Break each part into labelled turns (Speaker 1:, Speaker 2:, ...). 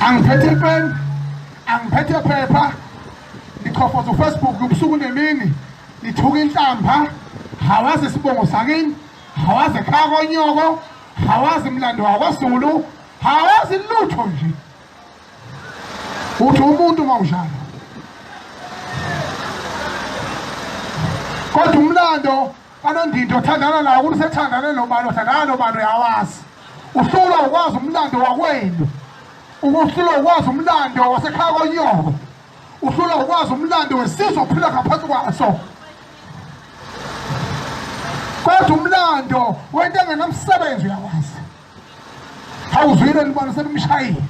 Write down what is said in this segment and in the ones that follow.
Speaker 1: Angiphethe ipeni, angiphethe phepha, ngichofoza uFacebook ubusuku nemini, nithuka inhlamba, hawazi isibongo sakini, hawazi ekhaya konyoko, hawazi mlando wakwaZulu, hawazi lutho nje. Uthi umuntu uma unjalo. Kodwa umlando kanondinto othandana nawo ukuthi usethandane nobani, othandana nobani uyawazi. Uhlulwa ukwazi umlando wakwenu, uhlulwa ukwazi umlando wasekhaya konyoko, uhlulwa ukwazi umlando wesizwe ophila ngaphansi kwaso. Kodwa umlando wento engenamsebenzi uyawazi. Awuzwile nibona sebemshayile.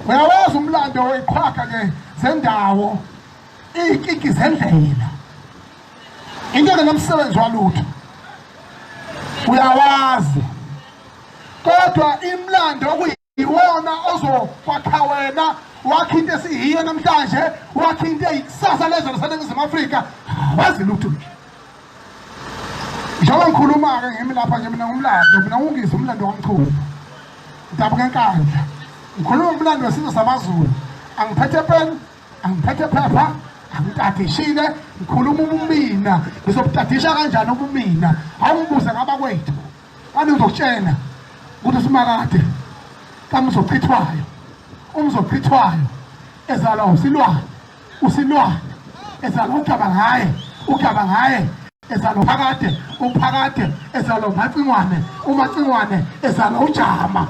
Speaker 1: Uyawazi umlando weqhwaga nje zendawo, iy'kiki zendlela, into engenamsebenzi walutho uyawazi. Kodwa imlando okuyiwona ozokwakha wena, wakha into esiyiyo namhlanje, wakha into eyikusasa lezwe laseNingizimu Afrika, awazi lutho nje. Njengoba ngikhuluma-ke ngimi lapha nje mina ngumlando, mina ngungizwe umlando waMchunu, ngidabuka eNkandla. Ngikhuluma umlando wesizwe samaZulu, angiphethe peni, angiphethe phepha, angitadishile, ngikhuluma ubumina. Ngizobutadisha kanjani ubumina? Awungibuze ngabakwethu, kanti ngizokutshela ukuthi uSimakade kaMzochithwayo, uMzochithwayo ezalwa uSilwane, uSilwane ezalwa ugaba ngaye, ugaba ngaye ezalwa uPhakade, uPhakade ezalwa uMacingwane, uMacingwane ezalwa uJama.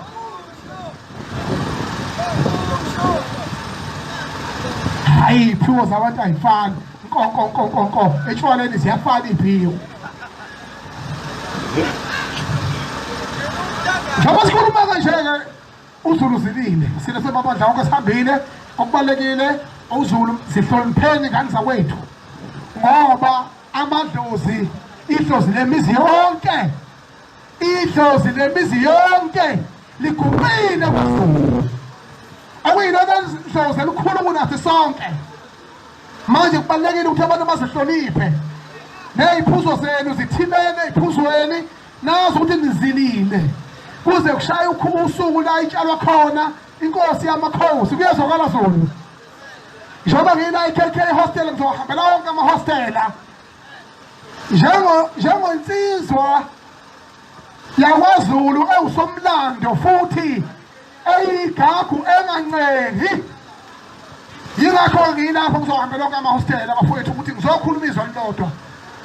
Speaker 1: Hayi, iy'phiwo zabantu ayifani, nko nko nko nko nko, etshwaleni ziyafana iy'phiwo. Njengoba sikhuluma kanje-ke uZulu zilile, sile semabandla wonke sihambile. Okubalulekile uZulu, sihlonipheni ngane zakwethu, ngoba amadlozi, idlozi lemizi yonke, idlozi lemizi yonke liguqile kwaZulu, okuyilona dlozi elikhulu kunathi sonke. Manje kubalulekile ukuthi abantu bazihloniphe, ney'phuzo zenu zithibene ey'phuzweni, nazi ukuthi nizilile kuze kushaye usuku la itshalwa khona inkosi yamakhosi. Kuyezwakala Zulu? Njengoba ngila i-KK hostel, ngizohambela wonke amahostela njengonsizwa yakwaZulu ewusomlando futhi eyigagu engancengi. Yingakho ngilapho ngizohambela onke amahostela bafowethu, ukuthi ngizokhuluma izwi elilodwa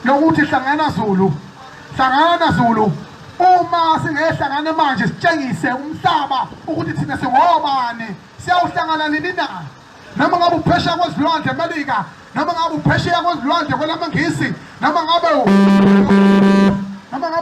Speaker 1: lokuthi hlangana Zulu, hlangana Zulu. Uma singehlangane manje sitshengise umhlaba ukuthi thina singobani, siyawuhlangana nini na? Noma ngabe uphesheya kwezilwandle eMelika, noma ngabe uphesheya kwezilwandle kwelamaNgisi, noma ngabe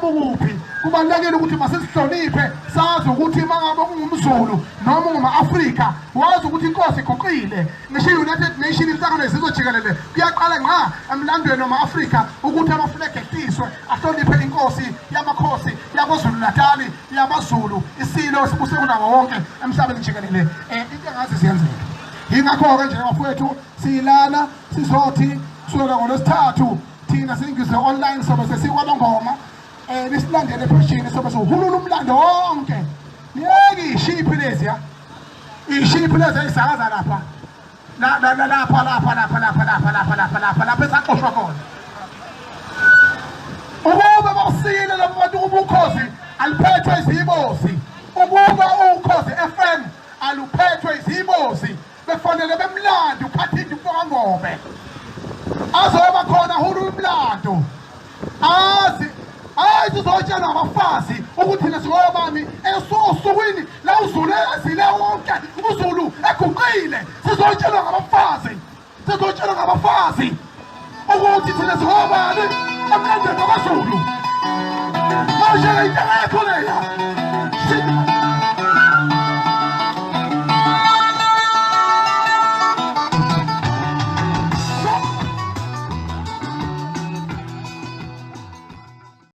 Speaker 1: ukuphi, kubalulekile ukuthi masisihloniphe, sazi ukuthi uma ngabe ungumZulu noma unguma-Afrika, wazi ukuthi inkosi iguqile. Ngisho i-United Nation, inhlangano yezizwe jikelele, kuyaqala ngqa emlandweni wama-Afrika ukuthi amafulegi ehliswe ahloniphe inkosi yamakhosi yaKwaZulu Natali, yamaZulu, isilo esibuse kunawo wonke emhlabeni jikelele. Into engazi ziyenzeka. Yingakho-ke nje bafowethu siyilana sizothi kusukela ngoLwesithathu thina singizwe online sobe sesikwabangoma, nisilandele epheshini, sobe siwuhulula umlando wonke. Niyeke ishiphi leziya, ishiphi lezi eyisakaza lapha lapha lapha lapha lapha lapha lapha lapha lapha lapha esaxoshwa khona. Ukuba bawusile labo bantu, ukuba ukhozi aluphethwe izibozi, ukuba ukhozi FM aluphethwe izibozi, befanele bemlando ukhathini umfokaNgobe azoba khona hulu umlando azi. Hayi, sizotshelwa abafazi ukuthi thina singobani esukwini la uZulu ezile wonke, uZulu eguqile. Sizotshelwa ngabafazi, sizotshelwa ngabafazi ukuthi thina singobani emlandweni wakwaZulu. Manje-ke into engekho leya.